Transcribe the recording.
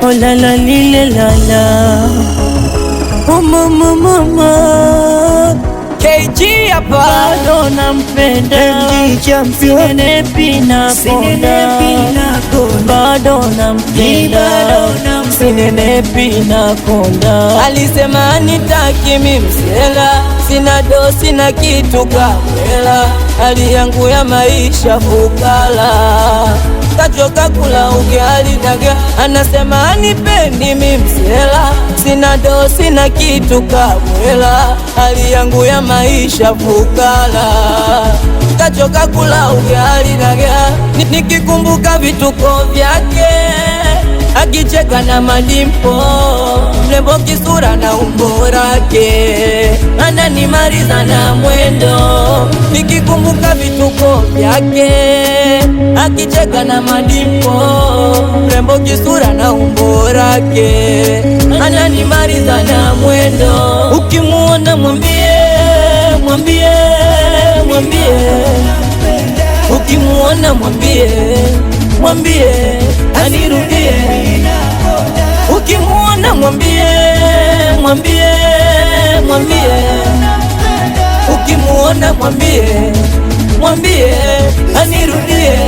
Oh la la lile la la. Oh mama mama, KG hapa. Bado nampenda. MG champion. Sinenepi na Sinenepi konda. Na konda. Bado nampenda. Bado nampenda. Sinenepi na konda. Alisema nitaki mi msela, sina do sina kitu kamwela, hali yangu ya maisha fukala, kachoka kula ugali daga. Anasema anipendi mi msela, sina do sina kitu kamwela, hali yangu ya maisha fukala, kachoka kula ugali daga. Nikikumbuka vituko vyake akicheka na madimpo, mrembo kisura na umbo lake, ananimaliza na mwendo. Nikikumbuka vituko vyake, akicheka na madimpo, mrembo kisura na umbo lake, ananimaliza na mwendo. Ukimuona mwambie, mwambie, mwambie. Ukimuona mwambie, mwambie anirudie. Ukimuona mwambie, mwambie, mwambie. Ukimuona mwambie, mwambie anirudie.